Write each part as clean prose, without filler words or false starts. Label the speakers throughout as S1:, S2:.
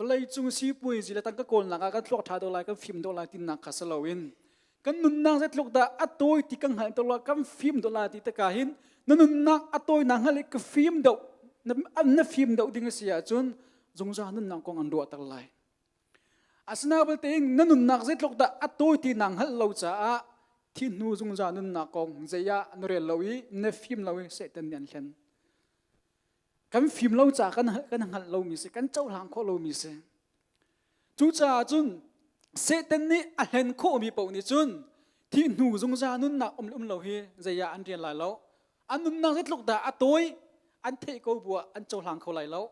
S1: Vawlei cung sipuaizi le tangka kawlnak ah kan thluak ṭha deuh lai, kan fim deuh lai tinak kha si loin kan nunnak zeitluk dah a tawi ti kan hngalh deuh kan fim deuh lai ti tikah hin na nunnak a tawinak hngalh i ka fim deuh na fim deuh ding a si ahcun zungzal nunnak kong an ruahter lai. Asinain belte na nunnak zeitluk dah a tawi ti naa hngalh lo caah thi hnu zungzal nunnak kong zei ah na rel lo i na fim lo i Satan nih an hlen. Kan fim lo caah kan kan hngalh lomi si, kan cohlang khawh lomi si. Cucaah cun Satan nih a hlen khawhmi paoh nih cun thi hnu zungzal nunnak um le um lo hi zei ah an rian lai lo. An nunnak zeitluk dah a tawi an theih ko bu ah an cohlang kho lai lo.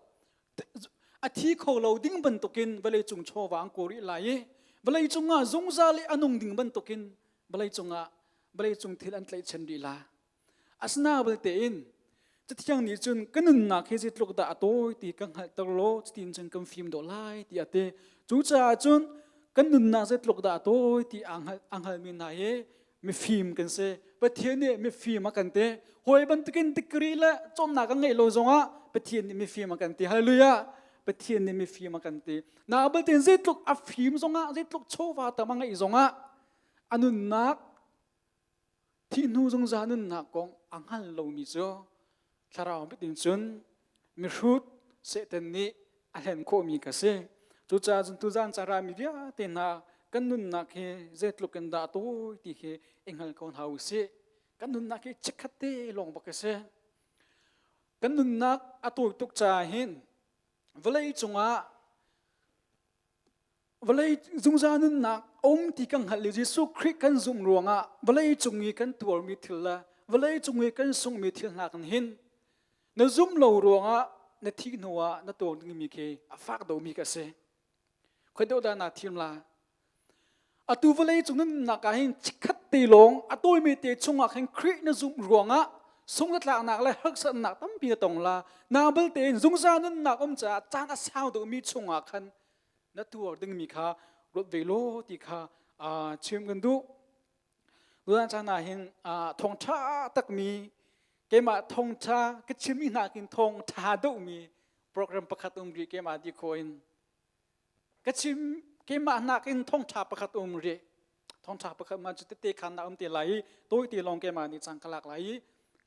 S1: A thi kho lo ding bantukin vawleicung chawva an kawl rih lai i vawleicung ah zungzal i a nung ding bantukin vawleicung ah vawleicung thil an tlaihchan rih la. Asina belte in Cathiang nih cun ka nunnak hi zeitluk dah a tawi ti ka hngalhter law cutin cun kan fim dawh lai ti a ti. Cucaah cun kan nunnak zeitluk dah a tawi ti a hngalmi hna hi mifim kan si. Pathian nih mifim a kan ti. Hawi bantukin degree le cawnnak kan ngeih lo zongah Pathian nih mifim a kan ti. Hallelujah! Pathian nih mifim a kan ti. Na belte zeitluk a fim zongah, zeitluk chawva tam a ngeih zongah a nunnak Thih hnu zungzal nunnak kong a hngal lomi cu thlarau mit in cun mihrut Satan nih a hlen khawhmi ka si. Cucaah cun tuzan cara mi vialte hna kan nunnak hi zeitluk in dah tawi ti hi i hngal ko hna u sih. Kan nunnak hi chikkhat te lawng bak a si. Kan nunnak a tawi tuk caah hin vawlei cungah Vawlei zungzal nunnak um ti kan hngalh i Jesuh Khrih kan zumh ruangah vawlei cung i kan tuarmi thil le vawlei cung i kan sunghmi thil hna kan hin na zum lo ruangah na thih hnuah na tuar dingmi khi a fak domi ka si. Khoi deuh dah naa thim la? Atu vawlei cung nunnak ah hin chikkhat te lawng a tawimi te chungah khin Khrih na zumh ruangah sungzatlaknak le harsatnak tampi na tong la. Na belte in zungzal nunnak um caah caan a sau deuhmi chungah khan na tuar dingmi kha ruat ve law ti kha chim kan duh. Tutan caan ah hin thawngṭha takmi keimah thawngṭha ka chimmi hna kin thawngṭha deuhmi program pakhat um rih keimah ti khawh in ka chim keimah nakin thawngṭha pakhat um rih thawngṭha pakhat ma cu tete khan na um te lai i tawi te lawng keimah nih cang ka lak lai i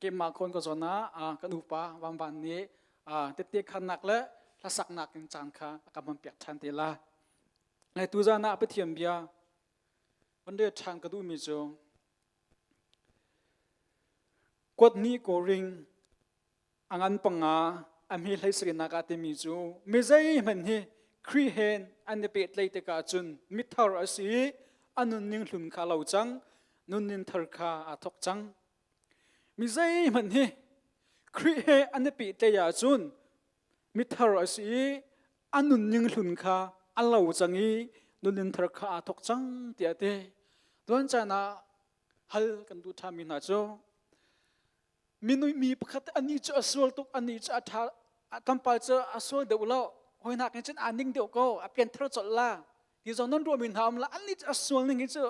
S1: keimah khawn ka zawn ah kan upa Van Van nih tete khannak le hlasaknak in caan kha a ka hman piak ṭhan te la. Le tuzan ah Pathian bia van rel ṭhan ka duhmi cu kuat hnih koring a ngan panga a hme hlei sarinak ah timi cu mi zeihmanh hi Khrih he an i pehtlaih tikah cun mithar a si i a nunning hlun kha a lo cang nunning thar kha aa thawk cang mi zeihmanh hi Khrih he an i pehtlaih ahcun mithar a si i a nunning hlun kha a lo cang i nunning thar kha aa thawk cang tiah a ti. Tuan caan ah hal kan duh ṭhanmi hna cu minui mi pakhat anih cu a sual tuk anih cu a ṭha tlawmpal cu a sual deuh lo hawi hna kin cun aa ning deuh ko a pianthar colh la ti zong nan ruahmi hna um la anih cu a sual ning hi cu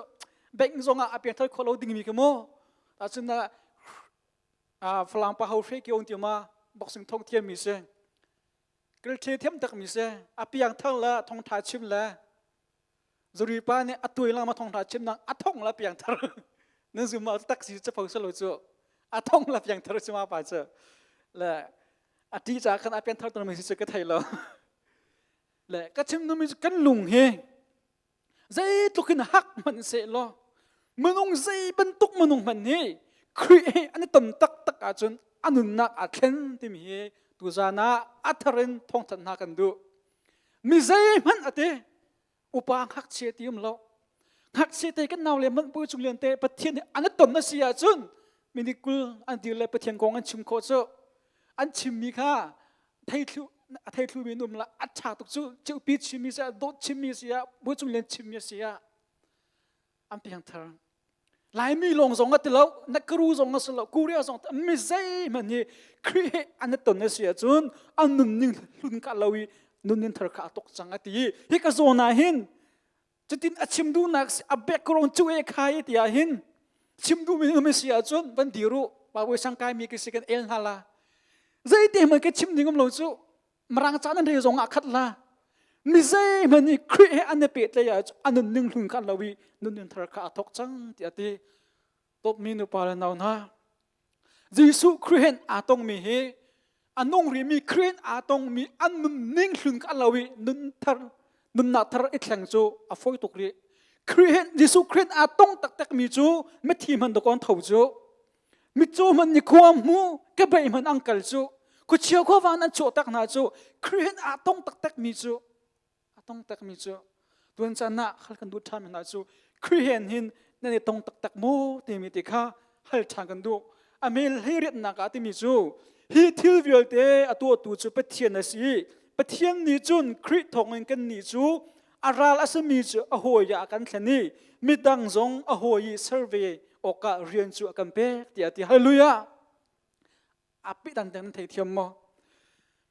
S1: bank zong ah a pianthar khawh lo dingmi khi mu ahcun Falam pa ho hre kio ti ma boxing thong thiam mi si kilthe thiam tak mi si a piang thar la thong tha chim la Zuri pa nih a tuai lama thong tha chim nang a thong la piang thar nan zum ma tak si chapho salo chu a thong la piang thar chu ma pa chu le a ti cha khan a pian thar ton mi si chu ka thei lo le ka chim nu mi kan lung hi zeitluk in hak hmanh se law minung zei bantuk minung hmanh hi Khrih he an i ton taktak ahcun a nunnak aa thlen timi hi tuzan ah a thar in thawngthanh hna kan duh mi zeihmanh a ti upa ngakchia ti um lo ngakchia te kan nau le hmanh pu chung lian te Pathian he an i ton a si ahcun minute 20 an dir le Pathian kong an chim khawh cu an chimmi kha theithlu a theithlu mi um la a ṭha tuk cu ceupi chimmi si ah dawt chimmi si ah bu cung lian chimmi si ah an piangthar Laimi lawng zong a ti lo na karu zong a si lo Korea zong mi zeihmanh hi Khrih he an i ton a si ahcun an nunning hlun ka lo i nunning thar kha a tok cang a ti i hi ka zawn ah hin cutin a chim duhnak a background cu e khai ti ah hin chim duhmi um si ahcun van dir u pa sang kai mi ka si kan el hna la zeite hmanh ka chim ding um lo cu Mirang ca nan rel zong ah khat la. Mi zeihmanh nih Khrih he an i pehtlaih ahcun a nunning hlun kha an lo i nunning thar kha a thawk cang tiah a ti. Dawtmi nupa le nau hna, Jesuh Khrih he aa tongmi hi a nung rihmi Khrih in aa tongmi an nunning hlun kha an lo i nun thar nunnak thar i thleng cu a fawi tuk rih. Khrih hin Jesuh Khrih in aa tong taktakmi cu mithi hmanh dawkaw an tho cu. Mitcaw hmanh nih khua hmu, kebei hmanh an kal cu. Khuachia khuavang an chuah tak hna cu Khrih hin aa tong taktakmi cu a tong takmi cu tuan caan ah hal kan duh ṭhan hna cu Khrih hen hin nan i tong taktak maw timi ti kha hal ṭhan kan duh. A mel hlei riatnak ah timi cu hi thil vialte a tuahtu cu Pathian a si. Pathian nih cun Khrih thawngin kannih cu a ral a simi cu a hawi ah a kan thlen i midang zong a hawi i ser ve awkah rian cu a kan pek tiah a ti. Hallelujah! A peh dan nan theithiam maw?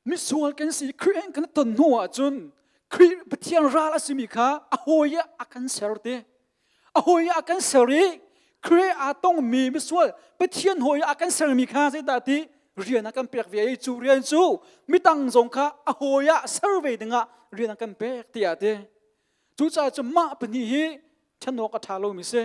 S1: Misual kan si Khrih kan ton hnu ahcun Khrih Pathian ral a simi kha a hawi ah a kan ser te. A hawi ah a kan ser i Khrih aa tongmi misual Pathian hawi ah a kan sermi kha zeidah ti rian a kan pek ve i cu rian cu midang zong kha a hawi ah ser ve dingah rian a kan pek tiah ti. Cucaah cu mah pahnih hi ṭhen awk a ṭha lomi si.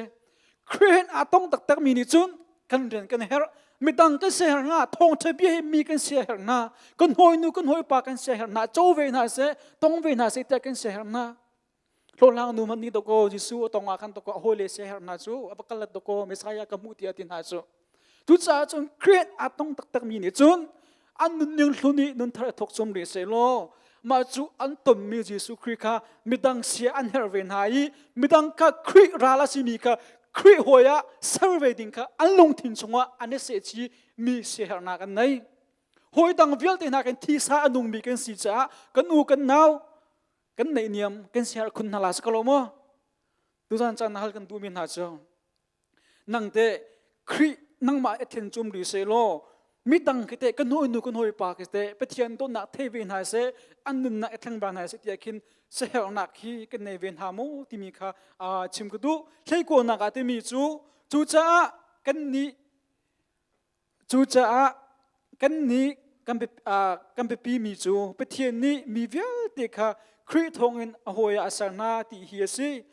S1: Khrih aa tong taktakmi nih cun kan rian kan herh. Midang kan siaherh hna, thawngṭha bia hi mi kan siaherh hna, kan hawinu kan hawipa kan siaherh hna, co ve hna seh, tong ve hna seh tiah kan siaherh hna. Hlawhhlang nu hmanh nih dawkaw Jesuh a tong ah khan dawkaw a hawile siaherh hna cu a va kal let dawkaw Messiah ka hmuh tiah ti hna cu. Cucaah cun Khrih aa tong taktakmi nih cun an nunning hlun i nunthar a thawk chom rih sehlaw mah cu an tonmi Jesuh Khrih kha midang sia an herh ve hna i midang kha Khrih ral a simi kha Khrih hawi ah ser ve ding kha an lungthin chungah an i sehchi mi siaherhnak an nei. Hawi dang vialte hna kan thisa a nungmi kan si caah kan u kan nau kan neihniam kan siaherh khun hna la si ko lo maw? Tuzan caan hal kan duhmi hna cu Nang teh Khrih nangmah i then cum rih seh law midang khi teh kan hawinu kan hawipa khi teh Pathian dawtnak thei ve hna seh an nunnak i thleng va hna seh tiah khin sahernak hi kan nei ve hna maw timi kha chim ka duh. Hleikualnak ah timi cu cucaah kan nih Cucaah kannih kan biapimi cu Pathian nih mi vialte kha Khrih thawngin a hawi ah a ser hna ti hi a si.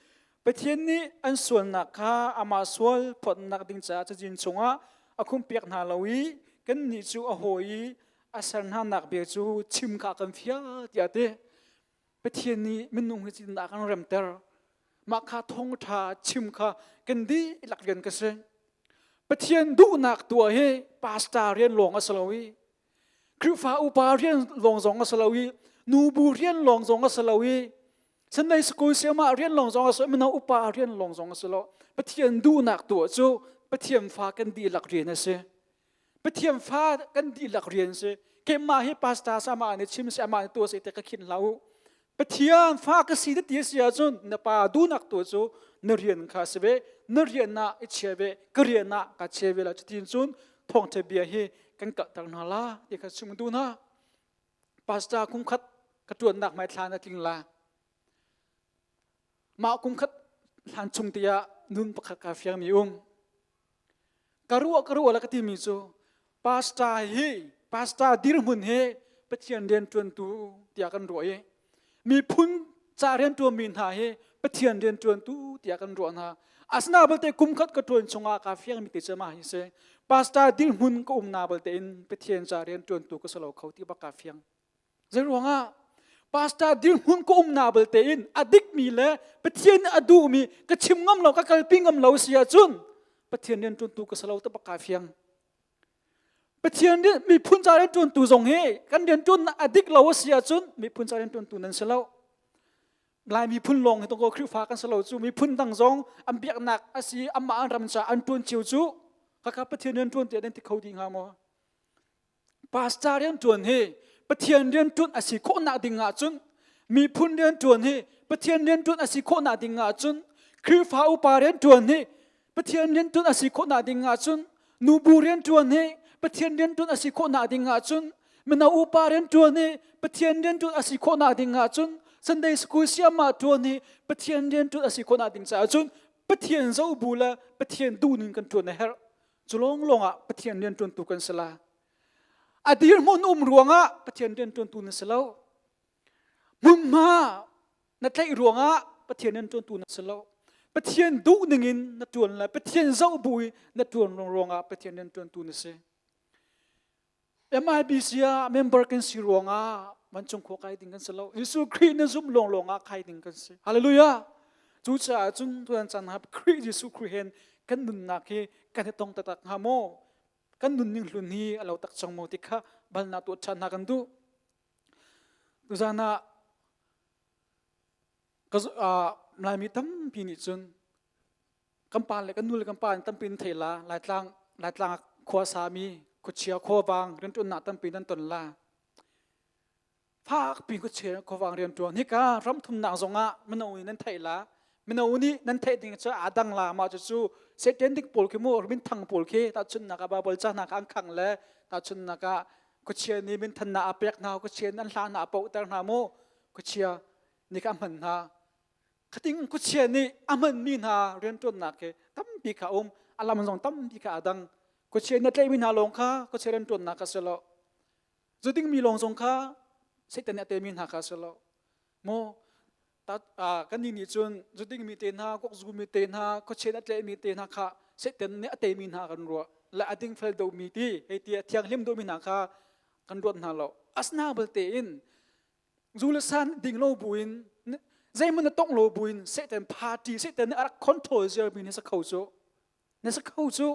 S1: Pathian nih an sualnak kha amah sual phawtnak ding caah cazin chungah a khumpiak hna lo i kannih cu a hawi i a ser hnanak bia cu chim kha a kan fial tiah a ti. Pathian nih minung hi zeitindah a kan remter? Mah kha thawngṭha chim kha kan dihlak rian ka si. Pathian duhnak tuah hi pastor rian lawng a si lo i Khrihfa upa rian lawng zong a si lo i nubu rian lawng zong a si lo i Sunday school siamah rian lawng zong a si mino upa rian lawng zong a si lo. Pathian duhnak tuah cu Pathian fa kan dihlak rian a si. Pathian fa kan dihlak rian si. Keimah hi pastor sama nih chim si amah nih tuah si te ka khin hlah u. Pathian fa ka si ti si ahcun na pa duhnak tu cu na rian kha si ve na rian ah i chia ve ka rian ah ka chia ve la cutin cun thawngtha bia hi kan kalhter hna la ti kha chim duh hna pastor kum khat ka tuannak mai thla na tling la mah kum khat hlan chung tiah nun pakhat ka fiang mi um Ka ruah ka ruah la ka timi cu pastor hi pastor dirhmun hi Pathian rianṭuantu tiah kan ruah i miphun ca rianṭuanmi hna hi Pathian rianṭuantu tiah kan ruah hna. Asina balte kum khat ka ṭuan chungah kaa fiangmi te cu mah hi si. Pastor dirhmun ka um na balte in Pathian ca rianṭuantu ka si lo kho ti bak kaa fiang. Zeiruangah pastor dirhmun ka umnak belte in a dikmi le Pathian nih a duhmi ka chim ngam lo ka kalpi ngam lo si ahcun Pathian rianṭuantu ka si lo ti bak kaa fiang. Pathian nih miphun ca rianṭuantu zong hi kan rianṭuannak a dik lo a si ahcun miphun ca rianṭuantu nan si lo. Lai miphun lawng hi tawkaw Khrihfa kan si lo cu miphun dang zong an biaknak a si amah an ram ca an ṭuan cio cu khakha Pathian rianṭuan tiah nan ti kho dih hnga maw? Pastor rianṭuan hi Pathian rianṭuan a si khawhnak ding ahcun miphun rianṭuan hi Pathian rianṭuan a si khawhnak ding ahcun Khrihfa upa rianṭuan hi Pathian rianṭuan a si khawhnak ding ahcun nubu rianṭuan hi Pathian rianṭuan a si khawhnak ding ahcun mino upa rianṭuan hi Pathian rianṭuan a si khawhnak ding ahcun Sunday school siamah ṭuan hi Pathian rianṭuan a si khawhnak ding caah cun Pathian zohbu le Pathian duhning kan ṭuan a herh. Cu lawnglawng ah Pathian rianṭuantu kan si la. A dirhmun um ruangah Pathian rianṭuantu na si lo. Hmunhma Na tlaih ruangah Pathian in ṭuantu na si lo. Pathian duh ningin na ṭuan lai. Pathian zoh bu i na ṭuan ruangah Pathian in ṭuantu na si. MIBC ah member kan si ruangah vancung khua kai ding kan si lo. Jesuh Khrih na zumh lawnglawng ah kai ding kan si. Hallelujah! Cucaah cun tuan caan ah Khrih Jesuh Khrih hen kan nunnak hi kan i tong taktak hnga maw? Kan nunning hlun hi a lo tak cang maw ti kha balnak tuah ṭhan hna kan duh. Tuzan ah Laimi tampi nih cun kan pa le kan nu le kan pa in tampi in thei la Laitlang Laitlang ah khua sami khuachia khuavang rianṭuannak tampi nan ton la fakpi khuachia khuavang rianṭuan hika ramthumnak zongah mino nih nan theih la mino nih nan theih ding cu aa dang la mah cucu satanic pawl khi mu minthang pawl khi tahchunhnak ah Bible ca hna kha an khang le tahchunhnak ah khuachia nih minthannak a pek hna khuachia nih an hla hna a pohter hna mu khuachia nih kha a hman hna khating khuachia nih a hmanmi hna rianṭuannak khi tampi kha um a lam zong tampi kha a dang khuachia nih a tlaihmi hna lawng kha khuachia rianṭuannak kha si lo zu dingmi lawng zong kha Satan nih a temi hna kha si lo mu kan nih nih cun zu dingmi te hna kok zumi te hna khuachia nih a tlaihmi te hna kha Satan nih a teimi hna kan ruah le a dingfel domi ti hei ti a thianghlim domi hna kha kan ruat hna lo asna balte in zu le san ding lo buin zeihmanh na tongh lo buin Satan party Satan nih a rak control ziarmi na si kho cu na si kho cu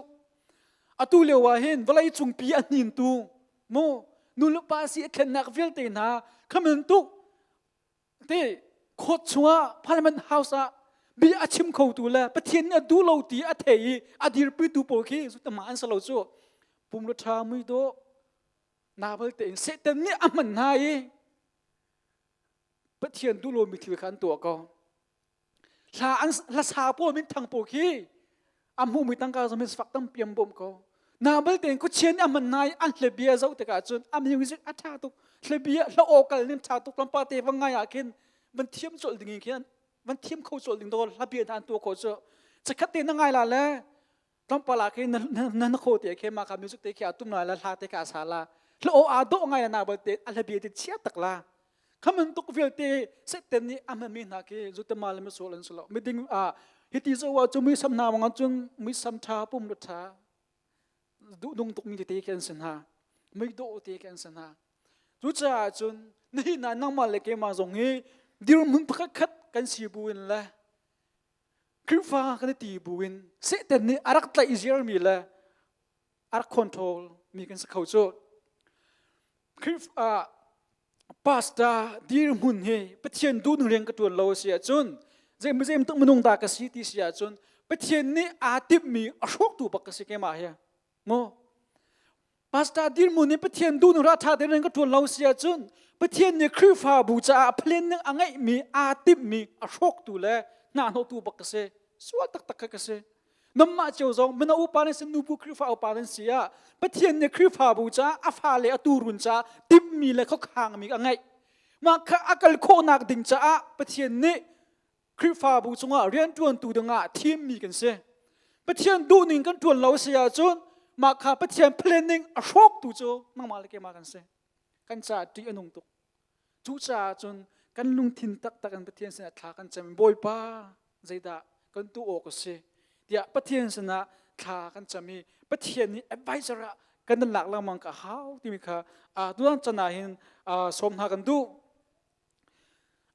S1: atu lio ah hin vawlei cungpi a hnintu mu nu le pa si a thlennak vialte hna khamin tuk te court chungah parliament house ah bia a chim khotu le Pathian nih a duh lo ti a thei i a dirpitu pawl khi zu tama an si lo cu pum le tha mui dawh na balte in Satan nih a hman hna i Pathian duh lomi thil kha an tuah ko hla an hlasa pawl min thang pawl khi a hmuhmi tangka zong min fak tampi an bawmh ko na balte in khuachia nih a hman hna i an hlebia zoh tikah cun a music a ṭha tuk hlebia hla aw kal ning ṭha tuk lampa te va ngai ah khin van thiam colh ding in khin van thiam kho colh ding dawr hlabia hna an tuah kho cu chakhat te na ngai la le tlawmpal ah khin na na kho te khe ma kha music te khi a tum la la hla te kha a sa la hla aw aa dawh ngai na balte a hlabia te chia tak la khaman tuk vialte seten nih a hmami hna khi zutama le misual an si lo miding a hiti zo wa cu muisam hna wang cun muisam tha pum lu tha duh nung tuk mi tete khi an si hna mui dawh te khi an si hna cucaah cun nihin na nangmah le keimah zong hi dirhmun pakhat khat kan si bu in le Khrihfa kan i ti bu in Satan nih a rak tlaih ziarmi le a rak control mi kan si kho cu. Khrihfa pastor dirhmun hi Pathian duhning rian ka ṭuan lo a si ahcun zei zei minung dah ka si ti si ahcun Pathian nih aa timhmi a hrawktu bak ka si keimah hi. Mu Pastor dirhmun in Pathian duhning ra ṭha tein ka ṭuan lo si ahcun Pathian nih Khrihfabu caah plan ning a ngeihmi aa timhmi a hrawktu le hnahnawhtu bak ka si. Sual taktak kha ka si. Nanmah cio zong mino upa nan si nubu Khrihfa upa nan si ah Pathian nih Khrihfabu caah a fale a tuurun caah timhmi le khuakhangmi a ngeih. Mah kha a kal khawhnak ding caah Pathian nih Khrihfabu cungah rianṭuantu dingah thimmi kan si. Pathian duhning kan ṭuan lo si ahcun mah kha Pathian planning a hrawktu cu nangmah le keimah kan si. Kan caah ṭih a nung tuk. Cucaah cun kan lungthin taktak in Pathian sinah thla kan cam. Bawipa, zeidah kan tuah awk a si? Tiah Pathian sinah thla kan cam i Pathian nih advisor ah kan lak lengmang ka hau timi kha tuan chan ah hin sawm hna kan duh.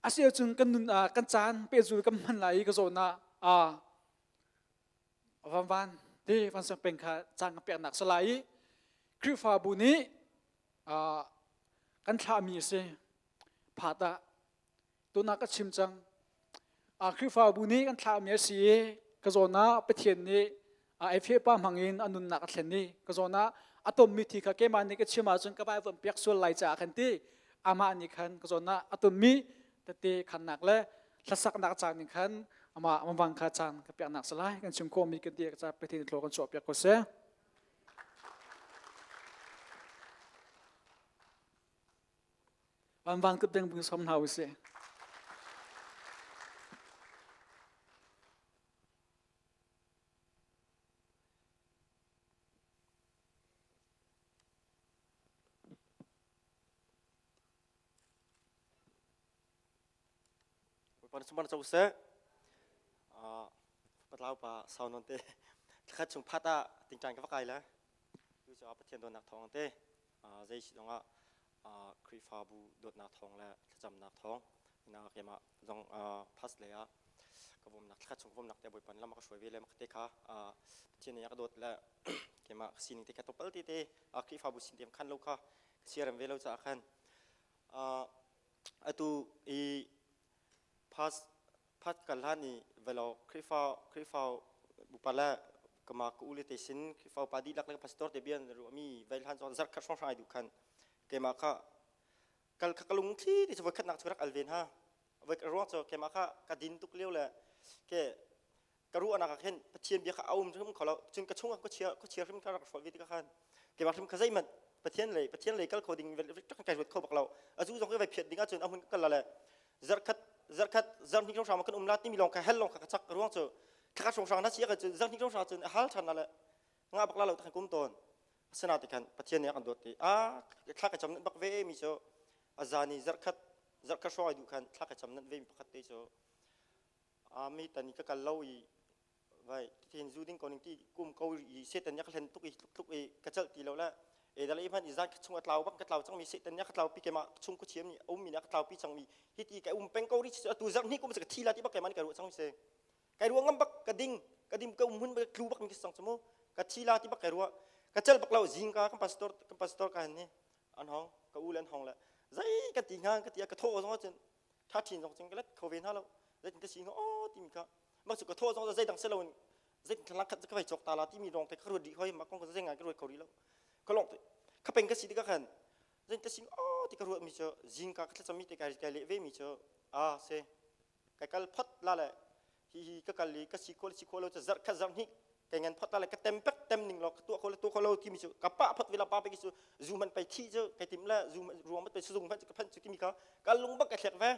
S1: Asiahcun kan nun ah kan caan pehzul kan hman lai i ka zawn ah van van te van sang peng kha caan kan peknak si lai i Khrihfabu nih kan thlahmi a si. Phat ah tunak ka chim cang. Khrihfabu nih kan thlahmi a si i ka zawn ah Pathian nih Efe pa hmang in a nunnak a thlen i ka zawn ah a tonmi thi kha keimah nih ka chim ahcun ka vaivuan piak sual lai caah khan ti amah nih khan ka zawn ah a tonmi tete khannak le hlasaknak caan ning khan amah amavang kha caan ka piaknak si lai kan chim khawhmi kan ti ka ca Pathian thlaw kan chuah piak ko seh. Van van kut beng bung som hna usih.
S2: Bawipa na sumar co seh. Patlau pa sau non te thlakhat chung phat ah tingtang ka va kai la. Tu cu Pathian dawtnak thawng te zei si zongah Khrihfabu dawtnak thawng le thlacamnak thawng ina keimah zong phas lei ah ka vumnak thlakhat chung ka vumnak te Bawipa lam a ka hruai ve le mak te kha Pathian nih a ka dawt le keimah ka sining te kha topal te te Khrihfabu sin te khan lo kha ka siarem ve lo caah khan atu i phas phat kal hlan i velo Khrihfa Khrihfa upa le kama ka ule te sin Khrihfa upa dihlak le pastor te bian ruahmi veil han zong zarh khat hrawng hrawng ai duh khan keimah kha kal kha ka lung thli ti voi khatnak cu rak al ven ha voi ruang cu keimah kha ka din tuk lio le ke ka ruahnak ah khin Pathian bia kha a um hrim kho lo cun ka chungah khuachia khuachia hrim kha rak hruai ve tikah khan keimah hrim kha zeihmanh Pathian lei Pathian lei kal kho ding kai ruat kho bak lo azu zong kai vai phiat ding ahcun a hun kal la le zarkhat zarkhat zarhnih hrawng kan um la timi lawng kha hell lawng kha ka chak ruang cu thla hrawng hrang na si ka cu zarhnih hrawng hrang cun a hal than la le nga bak la lo ta kum tawn asina ti khan Pathian nih a kan dawt ti a thla ka cam bak ve mi cu azani zarkhat zarkhat hrawng ai duh khan thla ka cam nan ve mi pakhat te cu mi tan i ka kal lo i vai thin zu ding ko ning ti kum ko i setan ya ka hlen tuk i tluk tluk i ka chalh ti lo la e dal i hman i zan chung a tlau bak ka tlau cang mi setan ya ka tlau pi ke ma chung ku chiam ni um mi na ka tlau pi cang mi hi ti ka um peng ko ri atu zar ni kum ka thi la ti bak ke man ka ru cang mi se kai ruang ngam bak ka ding ka dim ka um hun bak tlu bak mi sang chumu ka thi la ti bak kai ruwa ka chal bak lo zing ka kan pastor kan pastor ka han ni an hong ka u len hong la zai ka ti nga ka ti ka tho zong cun tha thin zong cun ka let kho ve hna lo zeitin ka si hnga aw timi kha mak cu ka thaw zong zeidang si loin zeitin thlang khat ka vai cawk ta la timi lawng te ka ruat rih hoi mak kong ka zei ngai ka ruat kho rih lo ka lawng te ka peng ka si tikah khan zeitin ka si aw ti ka ruat mi cu zingka ka thlacam mi te kai kai leh ve mi cu a se kai kal phot la le hi hi ka kal i ka si kho si kho lo cu zarh khat zarh hnih kai ngan phot la le ka tem pek tem ning lo ka tuah kho le tuah kho lo timi cu ka pa phot vela pa pe cu zu man pei thi cu kai tim le zu ruang mat pei suzung man ka phan cu timi kha ka lung bak ka thlek ve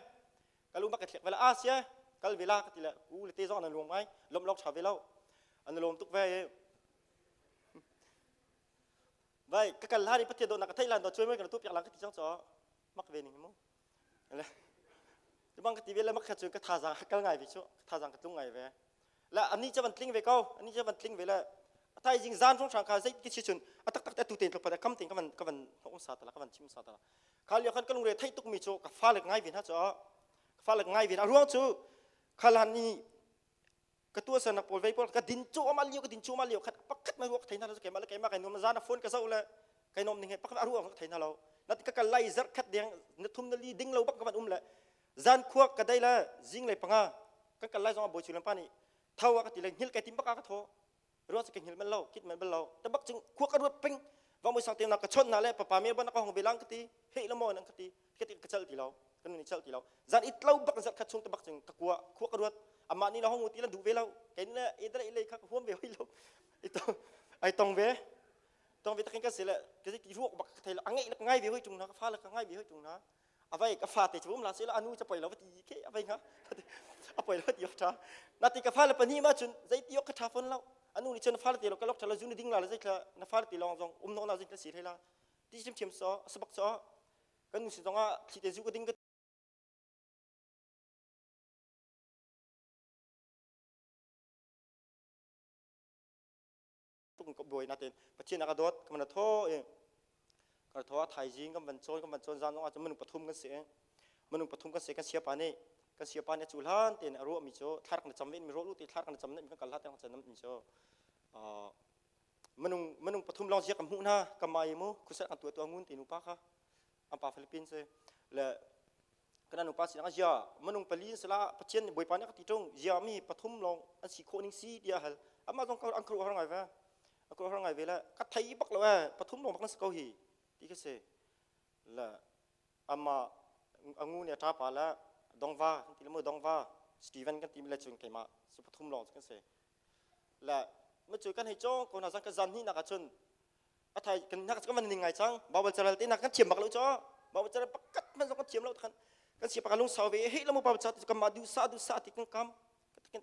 S2: ka lung bak ka thlek ve la a sia kal ve la ka ti le u le te zong nan lung ngai lom lok tha ve lo an lom tuk ve vai ka kal hari pathian do na ka thei lan do chuai mai ka tu piak lang ka ti chang cho mak ve ning mu le bang ka ti ve le mak kha cu ka thazaang kal ngai ve chu ka thazaang ka tlung ngai ve la ani cha van tling ve ko ani cha van tling ve le thaizing zan rong hrang kha zei ki chi chun a tak tak te tu ten tlok pa kam ting ka van ka van um sa ta la ka van chim sa ta la kha lio khan ka lungre thei tuk mi chu ka fa le ngai ve na cho ka fa le ngai ve na ruang chu khalan ni ka tua san nak pawl vei pawl ka din chu ama liu ka din chu ama liu khat pakhat mai ruak thei na lo ke ma le ke ma kai nom zan phone ka zau le kai nom ning he pakhat aru ang thei na lo na ka kal lai zar khat deng na thum na li ding lo bak ka van um le zan khua ka dai la zing le panga kan kal lai zong boi chulam pa nih tho ka ti le hngil kai tim bak ka tho ruat ka hngil man lo kit man bal lo ta bak chung khua ka ruat ping va mui sang te na ka chon na le papa me ban ka hong belang ka ti he la mo nan ka ti ka ti ka chal ti lo kan ni chal ti lo zan it lo bak zat khat chung ta bak chung ka kua khua ka ruat ama ni la hong ti la du ve lo kai ni le e dra le kha ka huam ve hoi lo ito ai tong ve tong ve takin ka se le ka ti ruak bak ka thei lo angai la ngai ve hoi chung na ka fa la ka ngai ve hoi chung na avai ka fa te chu um la se la anu cha poi lo ti ke avai nga a poi lo ti ok tha na ti ka fa le pani ma chun zai ti ok ka tha fon lo anu ni chun fa le te lo ka lok tha la zu ni ding la la zai thla na fa le ti long zong um no na zai tla si thai la ti chim chim so sabak so kan nu si zong ah thli te zu ka ding ka tung ko buai natin Pathian a ka dawt ka man tho i ka tho a thaizing kan van cawn kan van cawn zan zong ah cun minung pathum kan si minung pathum kan si kan siapa nih kan siapa nih cu hlan tein a ruah mi cu thlar kan cam mi ruah lu ti thlar kan cam mi kan kal hlat kan cam mi cu minung minung pathum lawng zia kan hmuh hna ka mai mu khusat kan tua tua ngun ti nu pa kha an pa Philippines le Kan nupa sinak zia minung pali in sala Pathian nih Bawipa nih a ka ti ṭung zia mi pathum lawng an si khawh ning si tiah a hal. Amah zong an khuaruahhar ngai ve. A khuaruahhar ngai ve le ka thei bak lo ee pathum lawng bak nan si ko hi ti ka si. Le amah angu nih a ṭapa le dongva kan ti le mu dongva Steven kan ti mi le cun keimah su pathum lawng cu kan si. Le ma cu kan hei cawng ko hna zan ka zan hnih nak ah cun a thai kan nak kan van ning ngai cang Bible caral te nak kan thiam bak lo cho Bible caral pakhat man zong kan thiam lo khan kan si pakhat lung sau ve he lamu Bible ca kan ma du sa du sa ti kan kam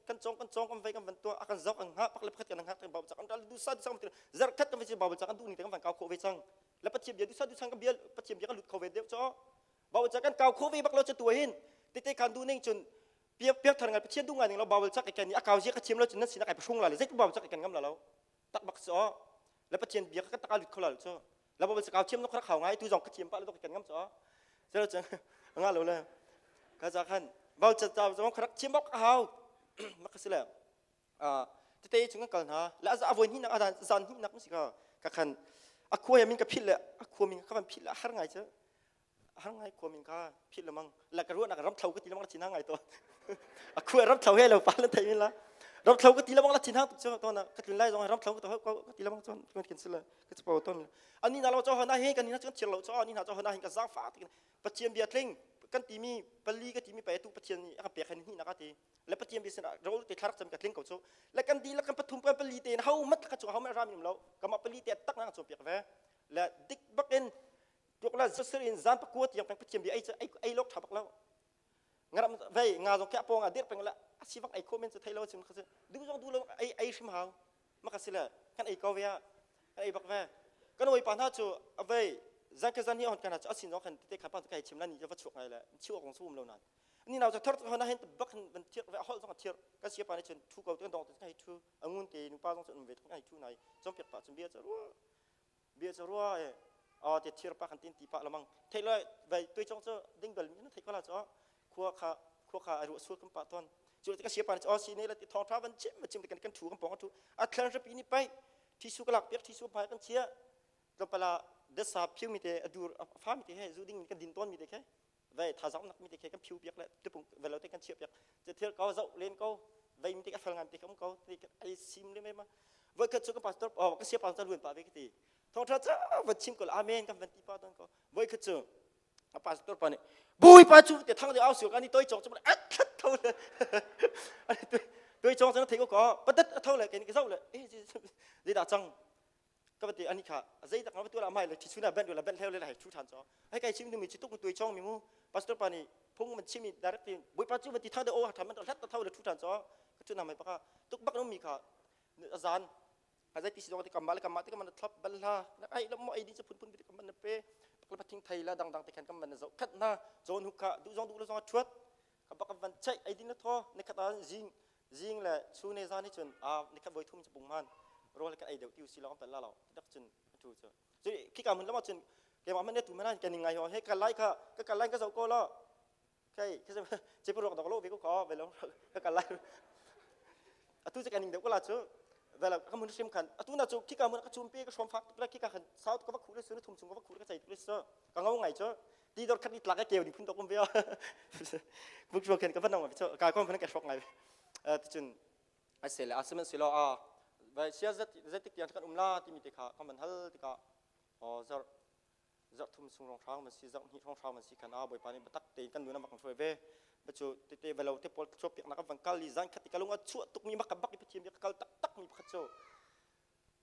S2: kan chong kan chong kan vai kan van tua akan zok kan ha pak le pakhat kan ha kan Bible ca kan du sa du sa kan zar khat kan vai Bible ca kan du ni kan van kau kho ve cang la pathiam bia du sa du sang kan bia pathiam bia kan lut kho ve deuh cho Bible ca kan kau kho ve bak lo chu tua hin tete kan du ning chun Piak thar ngai Pathian duh ngai ning lo Bible cak ikan ni akau zia ka thiam lo cun nan sinak ai pahrung la le zeitu Bible cak ikan ngam la lo tak bak so le Pathian bia ka tak alut kho la lo cho la Bible cak thiam lo khara khau ngai tu zong ka thiam pa le dok ikan ngam cho zero cun nga lo le ka za khan Bible cak zong kharak thiam bak hau mak si le tete chung kan kal hna le a voi hnih nak a zan hnih nak si ka ka khan a khua ya min ka phil le a khua min ka van phil le har ngai chu har ngai khua min ka phil lemang la ka ruah nak ram thlo ka ti lemang la chin ngai to a khua ram thlo he lo pa lan thei min la ram thlo ka ti lemang la chin hang tuk chu to na ka tlun lai zong ram thlo ka to ka ti lemang chon kan kin sila ka chpo ton ani na lo cho na he kan ni na chu chir lo cho ani na cho na hin ka zang fa tik Pathian bia tling kan timi pali ka timi pa tu Pathian nih a kan pek hin hi na ka ti le Pathian bia sin rol te thlarak cam ka tling ko chu le kan di le kan pathum kan pali te ho mat ka chu ho mat ram lo kama pali te tak na chu piak ve le dik bakin tuk la zasir in zan pakua tiang peng Pathian bia ei ei ei lok tha bak lo ngaram vei nga zong kya pong a dir peng la asi bak ei kho men chu thai lo chim kha du zong du lo ei ei hrim hau maka sila kan ei ko ve kan ei bak ve kan oi pa hna chu avei zan ka zan hi on kana chu asin zong khan te kha pa kai chim la ni va chuak ngai le chiu kong su um lo nan ni naw thar hona hen bak ban thiak ve hol zong thiak ka sia pa ni chun thu ko te dong te kai thu angun te nu pa zong chun ve kai thu nai chom piak pa chun bia cha ruwa bia cha ruwa e a te thir pa kan tin ti pa lamang thei lo vai tui chong chu ding bel mi na thei ko la cho khua kha khua kha a ru sul kan pa ton chu ka sia pa ni o si ne la ti thong tha van chim chim kan kan thu kan pong thu a thlan rapi ni pai thi su ka lak piak thi su pa kan chia tlawmpal ah dasa phiu mi te adur a fa mi te he zu ding kan din ton mi te khe vei thazang nak mi te khe kan phiu piak le tupung velo te kan chia piak che thil ko zau len ko vei mi te ka fel ngan te ka um ko te ai sim le me ma voi khat chu ka pastor oh ka sia pa luan pa ve ka ti thong tha cha va chim ko amen kan van ti pa ton ko voi khat chu a pastor pa nih bui pa chu te thang de au siu kan ni toi chong chu at khat tho le toi chong chang thei ko ko patat tho le ke ni zau le e ji da chang ka va ti ani kha zei tak ma tu la mai le thi chuna ben la ben hleu le la thu than cho hai kai chim mi chi tuk tuai chong mi mu pastor pa ni phung man chimi direct tin boi pa chu va ti thang de o tham man hlat ta thau le thu than cho ka chu na mai paka tuk bak no mi kha azan azai ti si dong ti kamal kamal ti kaman thlap bal la na ai lo mo ai di chu phun phun bi kaman na pe pakla pathing thai la dang dang te khan kaman na zo khat na zon hu kha du zong du lo zong thuat ka bak van chai ai din na tho ne khat a jing zing le chu ne zan hi cun a nikhat voi thum cu pung man rawl kan ei deuh tiu si lo kan la lo dak cun tu cu cu khi ka mun lama cun keimah man ne tu mana kan ngai ho he ka lai kha ka ka lai ka zo ko lo kai che pu rok dok lo ve ko ko ve lo ka ka lai atu che kan ning deuh ko la chu ve la ka mun sim khan atu na chu khi ka mun ka chum pe ka shom fak la khi ka khan south ka va khu le su thum chung ka va khu ka chai tu le so ka ngau ngai chu ti dor khat ni tlak ke keu ni phun tok um ve buk chuak khen ka van nong cho ka kom phan ka shok ngai cun ai se le asman silo a vai sia zat zat tik tiang kan um la ti mi te kha kan man hal tikah o zar zar thum sung rong hrang man si zar hni rong hrang man si khan a boipa ni batak te kan nuna mak hruai ve bachu te te velo te pol chop piak na ka van kal li zan khat kalung a chu tuk mi mak ka bak i pathiam kal tak tak mi pakhat chu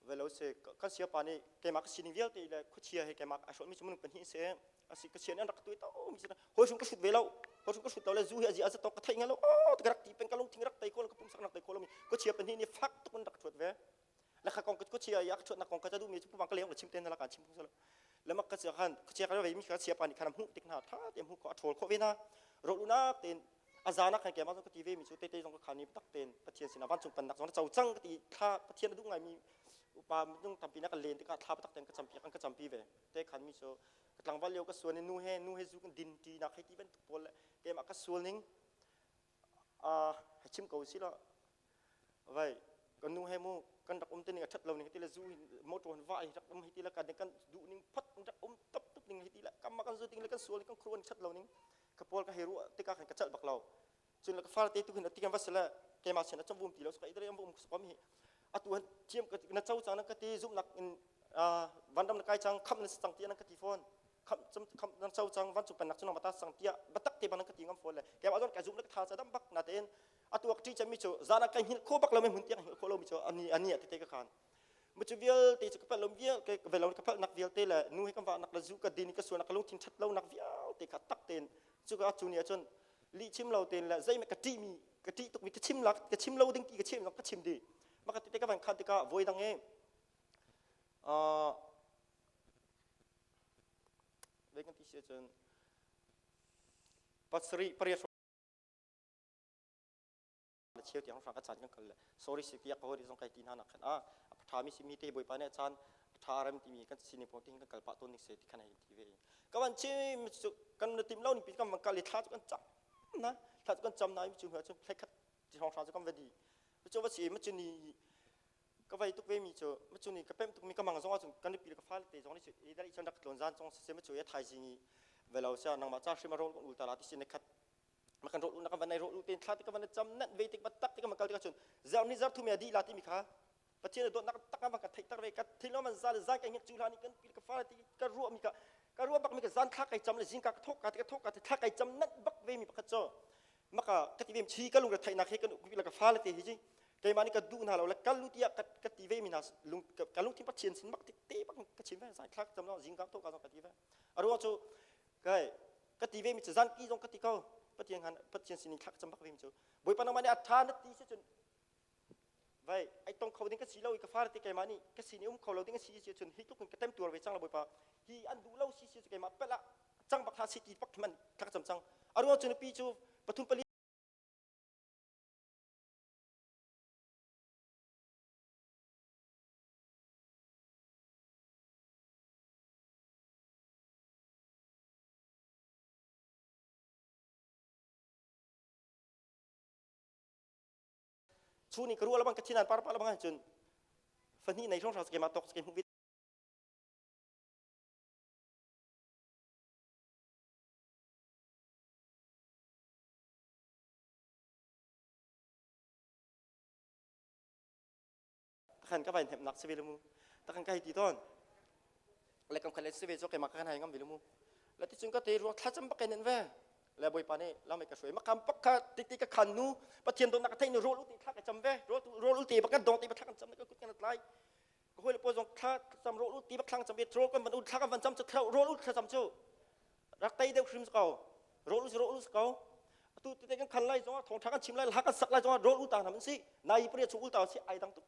S2: velo se kan sia pa nih keimah ka sining vialte le khuachia he keimah a hrawhmi cu minung pahnih se asi ka sian an rak tuai to mi sin hoi sung ka hrut ve lo hoi sung ka hrut lo le zu hi azi aza to ka theih nga lo o ka rak ti peng ka lungthing rak tai ko ka pumsak rak tai ko lo mi khuachia pahnih nih fak tuk in rak thuat ve la kha kong khuachia ya ka thuat nak kong ka duh mi cu pumang ka leng la chim ten la kan chim phung le mak ka chia khan khuachia ka ve mi kha chia pa nih khan hmuh tik na tha te hmuh ko a thawl kho ve na ro lu nak ten a zan ah khan keimah zong ka ti ve mi cu tete zong ka khan i tak ten Pathian sinah vancung pennak zong na co cang ka ti thla Pathian a duh ngaimi upa minung tampi na ka len tikah thla tak ten ka campi kan ka campi ve te khan mi cu ka tlangval lio ka suan i nu he nu he zu kan din ti nak hei ti bantuk pawl le keimah ka sual ning a chim ko si lo vai kan nu he mu kan rak um te ning a that lo ning ti le zu motor han va hi rak um hi ti le kan kan duh ning phat rak um top top ning hi ti le kam ma kan zu ting le kan sual kan khruan that lo ning ka pawl ka he ru tikah khan ka chalh bak lo cun le ka far te tu hin ati kan va sele keimah sin a chom ti lo ka idre am um kom hi atu han thiam ka na cho chang na ka ti zum nak in vanram na kai chang kham na chang ti na ka ti phone kham chum kham na cho chang van chu pan nak chu na mata sang tia batak te ban ka ti ngam phone le keimah zon ka zum na ka tha cha dam bak na ten atu ak ti chami chu zana kai hin kho bak lo me hun tiang hin kho lo mi chu ani ani ate te ka khan mu chu vialte chu ka pal lo vial ke velo ka pal nak vialte le nu he kan wa nak la zu ka din ka suan ka lungthin that lo nak vialte kha tak ten chu ka chu ni chun li chim lo ten le zei me ka ti mi ka ti tuk mi ka chim lak ka chim lo ding ti ka chim ka chim di ma ka ti te ka van khan te ka voi dang e a ve kan ti sia chun pasari pariat. le cheu tiang hra ka caan kan kal le sorry si tiah ka hawi zong kai ti hna nak khan a tha mi si mi te bawipa nih caan tha rem timi kan sining pong tin kan kal pah tawn ning se ti khan hei ti ve ka van chim kan na tim lo ni pi kan van kal i thla cu kan cam na thla cu kan cam na mi cu hna cu thlekhat ti hrawng hra cu kan va di cu va si ma cu ni ka vai tuk ve mi cu ma cu ni ka pem tuk mi ka mang zong ahcun kan pi ka fale te zong ni i dal i chan rak tlawn zan zong se ma cu ya thaizing i velo sia nangmah cha hrim a rol kan ul ta la ti sin khat ma kan rol na kan van ai rol ten thla ti ka van cam nan ve tik bat tak ti ka man kal tik ahcun zer ni zer thu me di la ti mi kha Pathian dawtnak tak van ka theih tak ve ka thil man za le zan kai ngek cu hlan kan pi ka fa ti ka ruah mi ka ka ruah bak mi ka zan thla kai cam le zingka ka thok ka ti ka thok ka ti thla kai cam nat bak ve mi pakhat cho maka ka ti ve chi ka lung theih nak he kan pi la ka fa le te hi ji keimah nih ka duh hna lo le kal lu tiah ka ka ti ve mi hna lung ka lungthin Pathian sin bak ti te bak ka chim ve zan thla cam lo zingka thok ka ka ti ve a ruang cu kai ka ti ve mi cu zan ki zong ka ti ko Pathian han Pathian sin thla cam bak ve mi cu Bawipa nangmah nih a tha na ti si cun vai ai tong kho ding ka si lo i ka far te keimah nih ka sin i um kho lo ding a si si cun hi tluk in ka tem tuar ve cang lo bawipa hi an duh lo si si keimah pel ah cang bak hlah si ti pak man thak cam cang a ruang cu nupi cu pathum pali Chu nih ka ruah lebang ka thinan par pa lebang cun fahnih nei hrawng hrawng keimah tawk ke hmuh takhan ka vai hnemnak si ve mu takhan ka hei ti tawn le kam khat le si ve cu keimah ka kan hai ngam ve mu le ti cun ka te ruang thlacam bak in ve le bawipa nih lamai ka hruai makam pak kha ti ti ka khan nu pathian dawtnak ka theih nu rawl uti thla ka cam ve rawl rawl uti bak kan dong ti bak thla kan cam ka kut kan tlai ka hoi le pawl zong thla cam rawl uti bak thla cam ve rawl kan van u thla kan van cam cu rawl ut thla cam cu rak tei deuh hrim ko rawl u rawl u ko atu te kan khan lai zong ah thawngtha kan chim lai hla kan sak lai zong ah rawl u ta hna si nai pria chu ul ta si ai dang tuk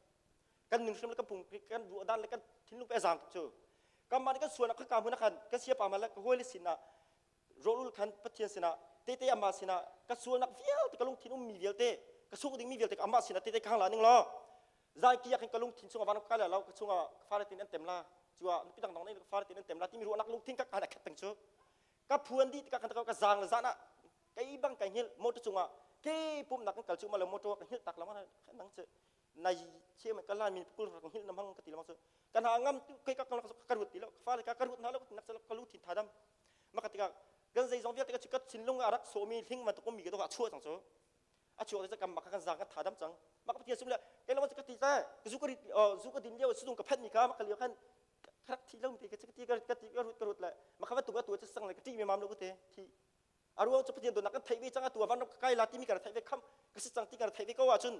S2: kan ning hrim le kan pung kan ruah dan le kan thinlung pe zang tuk cu kan mah kan suan ka ka hmun khan ka sia pa ma le ka hoi le sin ah rawl ul khan pathian sinah tete amah sinah ka sualnak vialte ka lungthin ummi vialte ka suk dingmi vialte amah sinah tete khang la ning law zai ki khin ka lungthin chungah van ka la lo ka chungah fare tin an tem la chuah nupi dang dang nei fare tin an tem la timi ruahnak lungthin ka kana khat peng cu ka phuan di ka kan ka zang le zan ah kai bang kai hngil motor chungah ke pumnak kan kal chu ma lo motor ka hngil tak la ma nang che nai che ma ka lan min kul ka hngil na mang ka ti la ma chu kan ha ngam tu kai ka ka rut ti lo fa le ka ka rut na lo nak ka lu thin thadam ma ka tika kan zei zong vialte ka ka thinlung a rak sawmi hling ma to mi ka to a chuah cang chu a chuak te kam ma kan zang kan thadam cang ma ka pathian sum le kai lo ka ti ta zu ka zu ka din lio sudung ka phat ni ka ma ka lio khan rak thi lo ti ka ti ka ka ti ka rut ka rut le ma kha tu ka tu cha sang le ka ti mi mam lo ku te thi a ruang chu pathian do nak kan thei ve chang tu van kai la ti mi ka thei ve kham ka si chang ti ka thei ve ko ah chun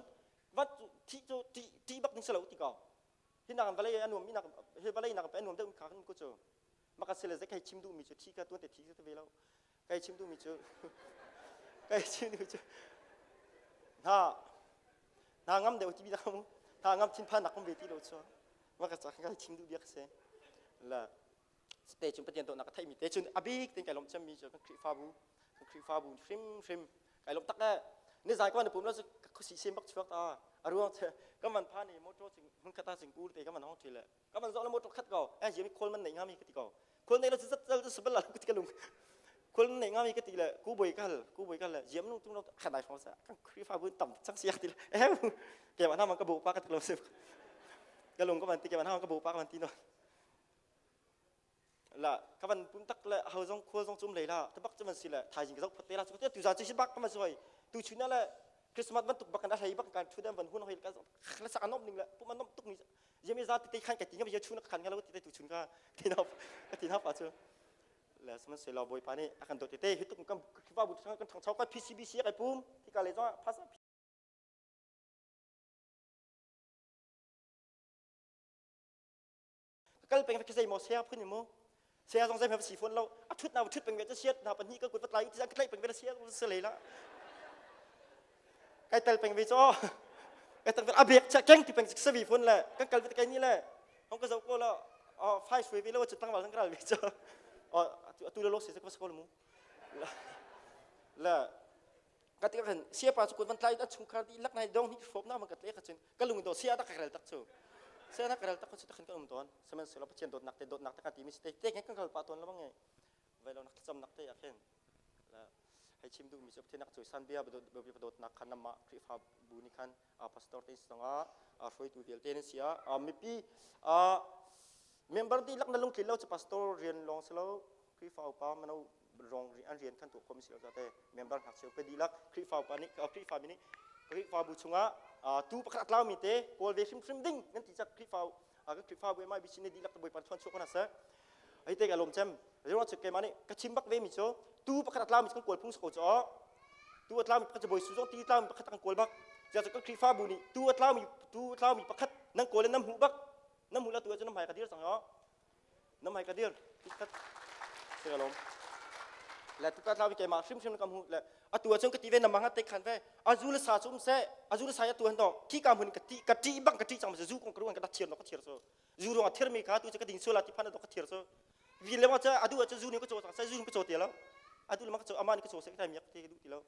S2: van thi chu ti ti bak ning salo ti ko hi nak vale anuam mi nak hi vale nak pe anuam deuh kha kan ku chu maka sile ze kai chim du mi chu thi ka tuan te thi te ve lo kai chim du mi chu kai chim du chu na na ngam deuh ti bi da mu na ngam thin phan nak kum ve ti lo chu maka cha kai chim du biak se la te chun pathian to nak thai mi te chun abik tin kai lom cham mi chu kan khrifabu kan khrifabu hrim hrim kai lom tak le ni zai ko na pum lo chu si sim bak chuak ta aruang che kan man pha ni motor ching hun khata ching ku te kan man hong thi le kan man zo la motor khat ko eh yemi khol man nei nga mi ka ti ko khol nei lo chu zat zal sabal la ka ti ka lung khol nei nga mi ka ti le ku boi kal ku boi kal le yem nung tung lo khat dai phong sa kan khrifabu tam chang siak ti le eh ke man ha man ka bu pa ka ti lo sim ka lung ka man ti ke man ha ka bu pa ka man ti no la ka van pum tak le ho zong khua zong cum lei la tabak cu man si le thaizing ka zok phat te la cu tu za chu bak ka ma soi tu chu na le Christmas bantuk bak kan a hlei bak kan thu dam van hun hoi ka la sak anom ning le pum anom tuk ni yemi za ti te khan ka ti ngam ye chu na khan nga lo ti te tu chun ka ti na ka ti na pa chu le sman se lo boy pa ni akan do te te hi tuk kam khifa bu kan thang chau ka PCBC kai pum ti ka le zo phasa Ka kal peng ka zei maw sia phun mu sia zong zei hme si phun lo a thut na thut peng ve cha siat na pahnih ka kut va tlai ti ka tlaih peng ve sia se le la kai tel peng ve cho kai tel a bek cha keng ti peng se vi phun le kan kal ve kai ni le hong ka zo ko la fai shui ve lo chu tang wal sang kral ve cho atu lo lo se ka ko mu la. Ka ti khan siapa cu kun van tlai a chungkhar dihlak nai dong hi hrawm na man ka tle kha cun ka lung do sia ta ka rel tak cu sia na ka rel tak cu ta khan kan um tawn sihmanhsehlaw Pathian dawtnak te dawtnak te kan ti mi te te kan kal pa tawn lo nge velo nak thlacamnak te ah khin hei chim duh mi cu Pathian nak cu san bia dawtnak khan nama Khrihfa bu nih khan pastor te sanga hruaitu vialte nan sia mipi member dihlak na lungtlin lo cu pastor rian lawng si lo Khrihfa upa mano rong an rian kan tuah khomi si lo te member ngakchia upa dihlak Khrihfa upa nih Khrihfa mi nih Khrihfabu chungah tu pakhat a tlaumi te kawl ve hrimhrim ding nan ti cak Khrihfa kan Khrihfabu MIBC ne dihlak Bawipa thuan chuak hna seh hei te ka lawm cem ruang cu keimah nih ka chim bak ve mi cu tu pakhat a tlaumi kan kawl phung ko cu tu a tlaumi pakhat cu Bawi Su zong ti tlaumi pakhat kan kawl bak cu kan Khrihfabu nih tu a tlaumi tu a tlaumi pakhat nan kawl nan hmuh bak nan hmuh la tu cu nan hmai ka dir cang yo na mai ka dir kat se lom le tu ka tlawi keimah hrimhrim ka hmu le atu ahcun ka ti ve na mang te khan ve azu le sa cu um se azu le sa ya tu han to khi ka mun ka ti ka ti bang ka ti chang zu kong ka ruan ka da thiar no ka thiar so zu rong a thir mi kha tu chu ka ding sula ti phan do ka thiar so vi le ma cha adu a chu zu ni ka cho chang sai zu ni ka cho ti lo adu le ma ka cho ama ni ka cho se ka miak ti du ti lo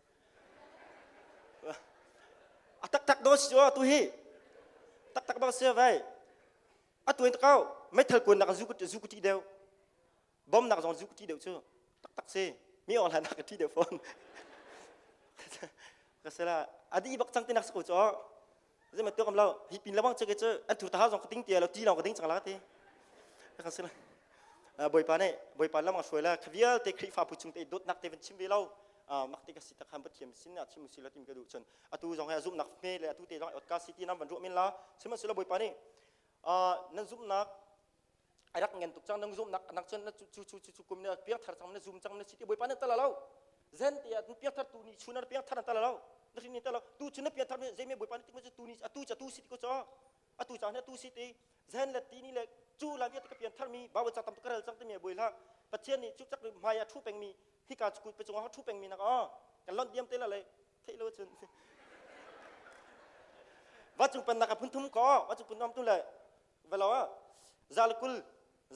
S2: a tak tak do si tu hi tak tak bang se vai Atu in takau meithal kuan nak zu zu ka ṭih deuh. Bom nak zong zu ka ṭih deuh cu. Taktak si. Mi ong hlan nak ka ṭih deuh fawn. Ka sela adi bak cang ti nak sako cu. Zai ma tuak am lo. Hi pin lawang che ke cu an thur ta zong ka ting ti lo ti long ka ding cang la ti. Ka sela Bawipa nih Bawipa lam a hruai la kha vialte Khrihfa phu chung te dawtnak te van chim ve lo mak te ka si tak han Pathian sin ah chim si la tim ka duh cun atu zong he zumhnak hme le atu te zong otka city nam van ruah min la sihmanhsehlaw Bawipa nih nan zumhnak a rak ngen tuk cang nan zumhnak nak cun cu cu cu cu kum ne piangthar cang na zum cang na si ti Bawipa nan tala lo zen te ah piangthar tu ni chun na piangthar nan tala lo na hrin ni tala tu chun na piangthar zei me Bawipa nih ti tu ni atu ca tu si ti ko cho atu ca na tu si ti zen le ti ni le cu la vialte ka piangthar mi Bible ca tam ka rel cang ti mi boi hlah Pathian nih cu cak hmai ah thu peng mi hika cu pe cungah thu peng mi nak a kan lon diam te la le theih lo cun va cung pennak a phun thum ko va cung phun tu le velo a zalkul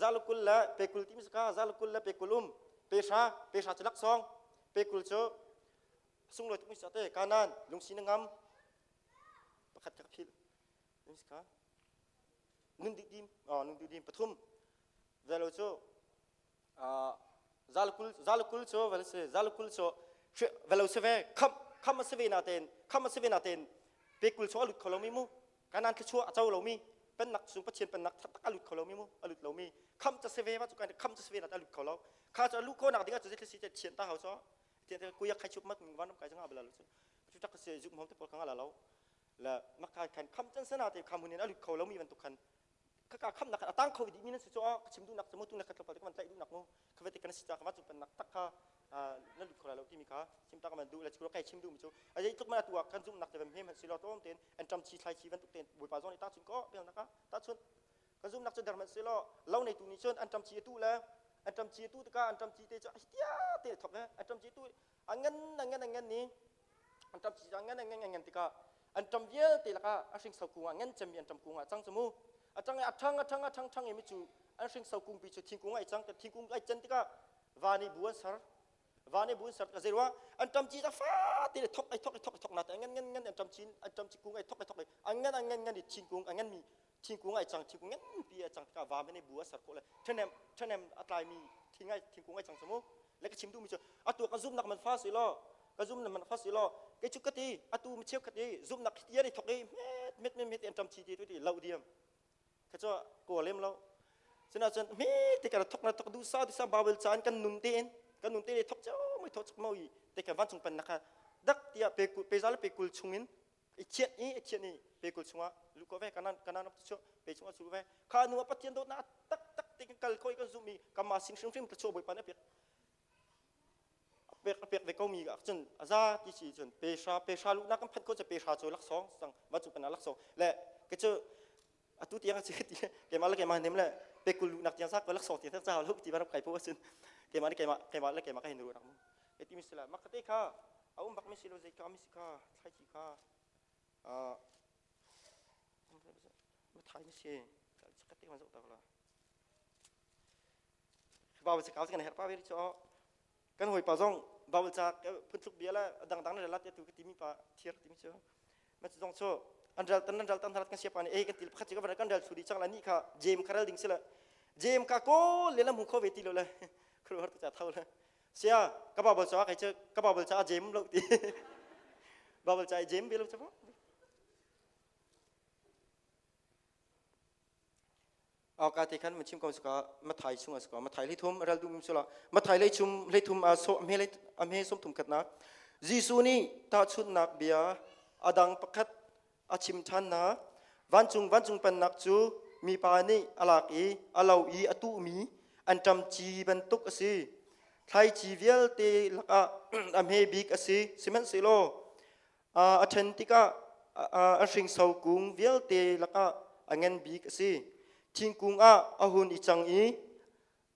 S2: zalkul le pekul ti mi ka zalkul le pekul um pe hra pe hra cu laksawng pekul cu sunglawi tuk mi sa te kanan lungsi na ngam pakhat ka phil ka nun dim nun dim pathum velo cu Zalkul zalkul cu vel si zalkul cu velo si ve kham kham a si ve natein kham a si ve natein pekul chung a lut kho lomi mu kanan thluachuah a co lomi pennak chung Pathian pennak taktak a lut kho lomi mu a lut lomi kham ca si ve ma cu kan kham ca si ve na a lut kho lo kha cu a luh kho nak ding ah cu zei si thian ta hau cho thian te kuya khai chup mat van kai janga bala lo cu cu tak se juk mom te pol khanga la lo la makha khan kham chan sana te kham hunin a lut kho lomi bantuk khan khaka khamnak a tang kho dih mi nan si cu ka chim duhnak cu mu tu na khat tlawmpal te ka van tlaih duhnak mu kha vete kan si ca ka va cu pennak tak kha na lut kho lai lo timi kha chim ta ka van duh le cu kai chim duh mi cu a zei tluk man atu ah kan zumhnak te van hem si lo tom ten an ṭam chi thlai chi bantuk ten bawipa zong nih ta chun ko bel nak ta chun kan zumhnak cu der hmanh si lo lo nei tu nih cun an ṭam chi tu le an ṭam chi tu tikah an ṭam chi te cu tia te thok he an ṭam chi tu a ngan a ngan a ngan ni an ṭam chi a ngan a ngan a ngan tikah an ṭam vialte lakah a hringso kung ah ngan cemmi an ṭam kung ah cang cu mu a ṭang i a ṭhang a ṭhang a ṭhang ṭhang i mi cu an hringso kungpi cu thingkung ai cang thingkung ai can tikah va nih bu an ser va nih bu an ser tikah zei ruah an ṭam ci a fate le thok ai thok ai thok ai thok na te ngan ngan ngan an ṭam chin an ṭam chi kung ai thok ai thok ai a ngan a ngan ngan i thingkung a ngan mi thingkung ai cang thingkung nganpi ai cang tikah va nih bu a ser khawh le ṭhahnem ṭhahnem a tlaimi thing ai thingkung ai cang cu mu le ka chim duhmi cu atu ka zumnak man fa si law ka zumnak man fa si law kei cu ka ti atu mi cheukhat i zumnak hi ti thok i met met met met an ṭam chi ti tu ti lo diam ka cu kaw lem lo cuna cun me te ka thok na thok du sa du sa Bible caan kan nun tein kan nun te thok chau mai thok chak mau i te kan vancung pan nak dak tia pe pe za le pe kul chungin i thian i i thian i pe kul chungah lu ko ve kanan kanan chu pe chungah chu ve kha nu pathian dawtnak tak tak te kan kal ko i kan zum i kama sing hrim hrim ta chu bawipa nih a pek pek a pek ve ko mi cun aza ti si cun pe hra pe hra lu na kan phat ko che pe hra chu laksawng sang va chu pana laksawng le ke chu atu tiang chi ti keimah le keimah nem le pe kul lu nak tiang sak ko laksawng ti thak cha lo ti ba kai po sin keimah le keimah keimah le keimah ka hin ru nak mu e ti mi sila makate kha a um bak mi si lo zei ka mi si kha thlai chi kha a ma thai mi si kate ma zok tak la ba ba ka kan her pa ve cho kan hoi pa zong Bible ca phuntluk bia le dangdang na relat tu ka timi pa thir timi cu ma cu zong cu an ral tan an ral tan harat kan siapa ni e kan til pakhat ci ka van kan ral thudi chang la ni kha jem kha ral ding sila jem ka ko le lam hu kho ve ti lo le khru har ta thau le sia ka Bible ca kai che ka Bible ca jem lo ti Bible ca jem be lo cha Ka te khan machim kom suka mathai chunga suka mathai lei thum ral dum sula mathai lei chum lei thum a so me lei a me som thum khatna Jesu nih tahchunhnak bia adang pakhat a chim than na vancung vancung pennak cu mipa nih a lak i a lo i a tuhmi anṭam ci bantuk a si thlaici vialte lakah a hme bik a si sihmanhsehlaw A ṭhen tikah a hringso kung vialte lakah a ngan bik a si. Thingkung ah a hun i cang i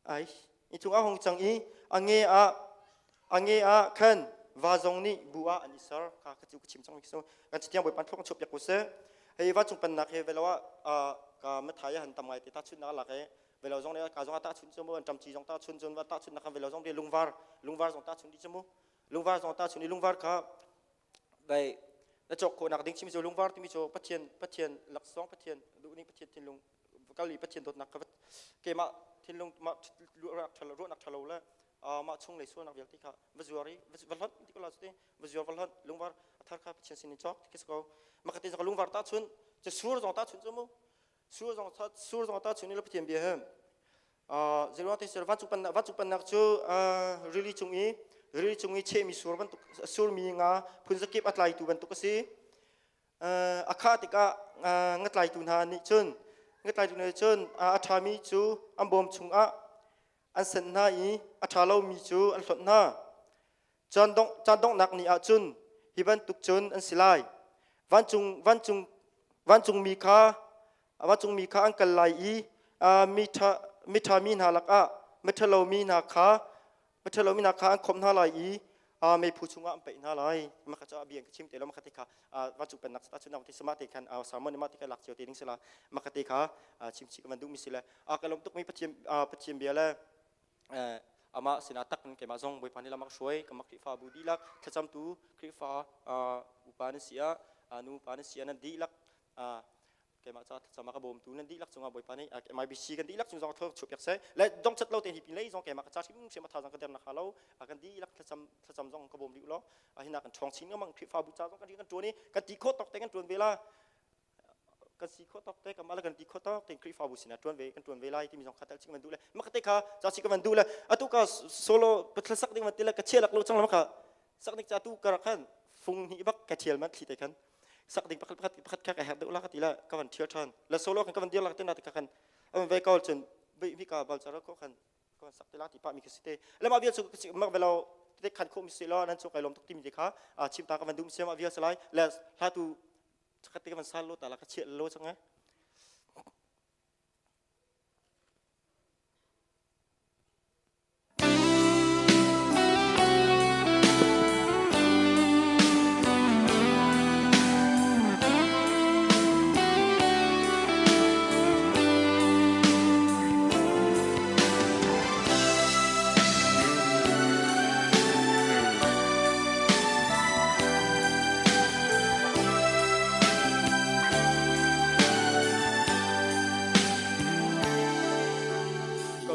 S2: ai i cung a hung cang i a nge ah khan va zong nih bu ah an i ser kha ka cu ka chim cang so kan chitiang bawipa thlok chuak piak ko seh hei va cung pannak he velo ah ka mathai han tam ngai te ta chun nak lak e velo zong ne ka zong ta chun chu mu an ṭam ci zong ta chun chun va ta chun nak khan velo zong de lungvar lungvar zong ta chun di chu mu lungvar zong ta chun i lungvar kha vai na cawk khawhnak ding chimi cu lungvar timi cu Pathian Pathian laksawng Pathian duhning Pathian thinlung kal i Pathian dawtnak kha keimah thinlung mah ruahnak ṭhalo le mah chung lei sualnak vialte kha va zuar i va hlonh ti ko la cuti va zuar va hlonh lungvar a thar kha Pathian sin in cawk ti khi ko makhat te lungvar ta chun cu sur zong ta chun cu mu sur zong sur zong ta chun i Pathian bia he Zeruang te sir vancung pannak cu rili cung i rili cung i chehmi sur bantuk surmi nga phunzakip a tlaitu bantuk a si. A khah tikah ngatlaitu hna nih cun ngatlaitu nih cun a ṭhami cu an bawm chungah an senh hna i a ṭha lomi cu an hlonh hna. Caan donghnak ni ah cun hi bantuk cun an si lai. Vancung vancung vancungmi kha vancungmi kha an kal lai i miṭha mi hna lakah miṭhalo mi hna kha miṭhalo mi hna kha an khawmh hna lai i meiphu chungah an paih hna lai. Mah kha cu bia ka chim te lo mah kha te kha vancung pennak cu nang te sama te khan sermon ma te kha lak cio te ding si la mah kha te kha chim chih ka van duh mi si le ka lawm tuk mi Pathian Pathian bia le amah sinah tak in keimah zong Bawipa nih lam a ka hruai ka mah Khrihfabu dihlak thlacamtu Khrihfa upa nan si ah nu pa nan si ah nan dihlak keimah ca thlacam a ka bawmtu nan dihlak cungah Bawipa nih MIBC kan dihlak cung zong thluak chuah piak seh le dong chat lo te hi pin lei zong keimah ka ca hrim hrim a tha zong ka der nak lo kan dihlak thlacam thlacam zong ka bawm rih law hina kan ṭhawng chin ngamang Khrihfabu ca zong kan rian kan ṭuan i kan ti khawh tawk te kan ṭuan ve la kan si khawh tawk te kan mah le kan ti khawh tawk te Khrihfabu sinah ṭuan ve kan ṭuan ve lai timi zong kha tel ching van duh le maka te kha ca si ka van duh le atu ka solo patla sak ding van ti le ka chia lak lo chang le maka sak ding ca tu ka rak khan fung hi bak ka thial man thli te khan sak ding pakhat pakhat pakhat kha ka herh deuh la ka ti la ka van thial ṭhan le solo kan ka van dir lak te na te ka khan avan ve kawl cun bi ka bal chara ko khan ka van sak te la ti pa mi ka si te le ma vial cu mak velo te khan kho mi si lo nan chu kai lom tuk ti mi te kha chim ta ka van dum siam a vial salai le hla tu Cakhat te ka van sal lo ta la ka chiah lo chang eh.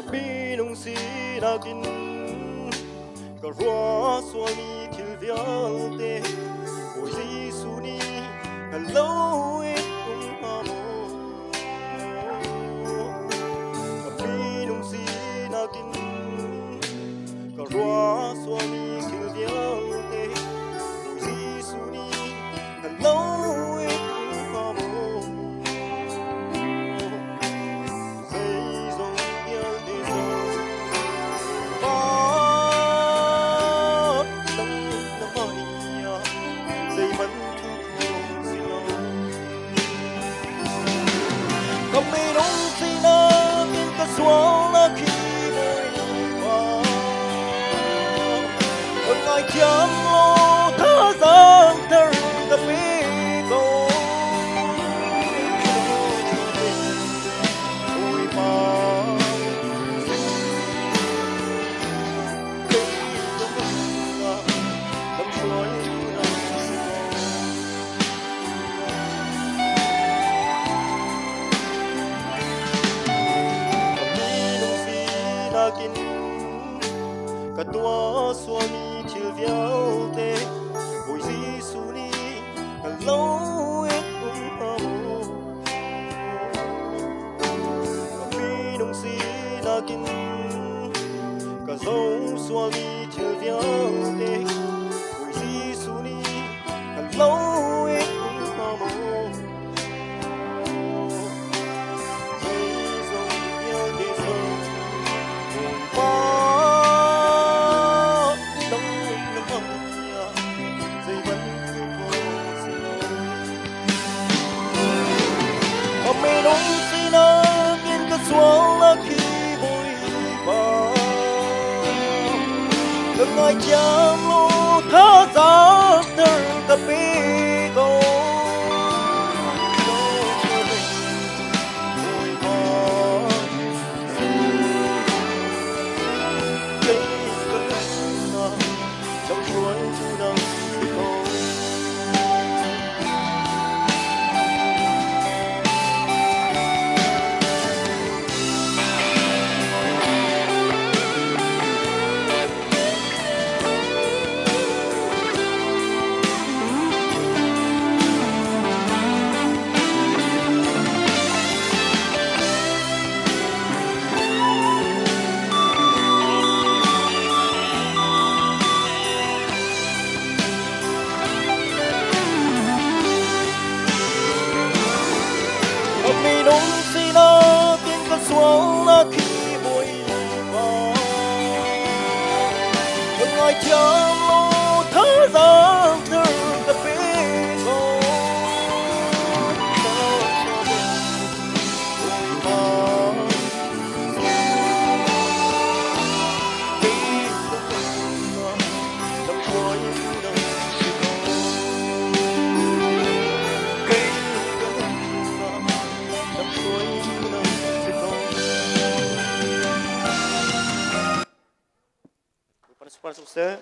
S2: Ka minung sinak in ka ruah sualmi thil vialte Bawi Jesuh nih ka lo in um hnga maw? Ka minung sinak in ka ruah sualmi thil vialte Jesuh nih ka lo in hnga maw? Zeizong vialte zong pa nang na mah Ngaithiam law thazaang thar ka pe ko. Kei ka nunnak lamhruaitu nang si ko. Minung sinak in ka sualnak hi Bawipa ka ngaithiam law thazaang thar ka pe ko. Bawipa kei ka nunnak lamhruaitu nang si ko. Kei ka nunnak lamhruaitu nang si ko. Bawipa na sunparnak siseh.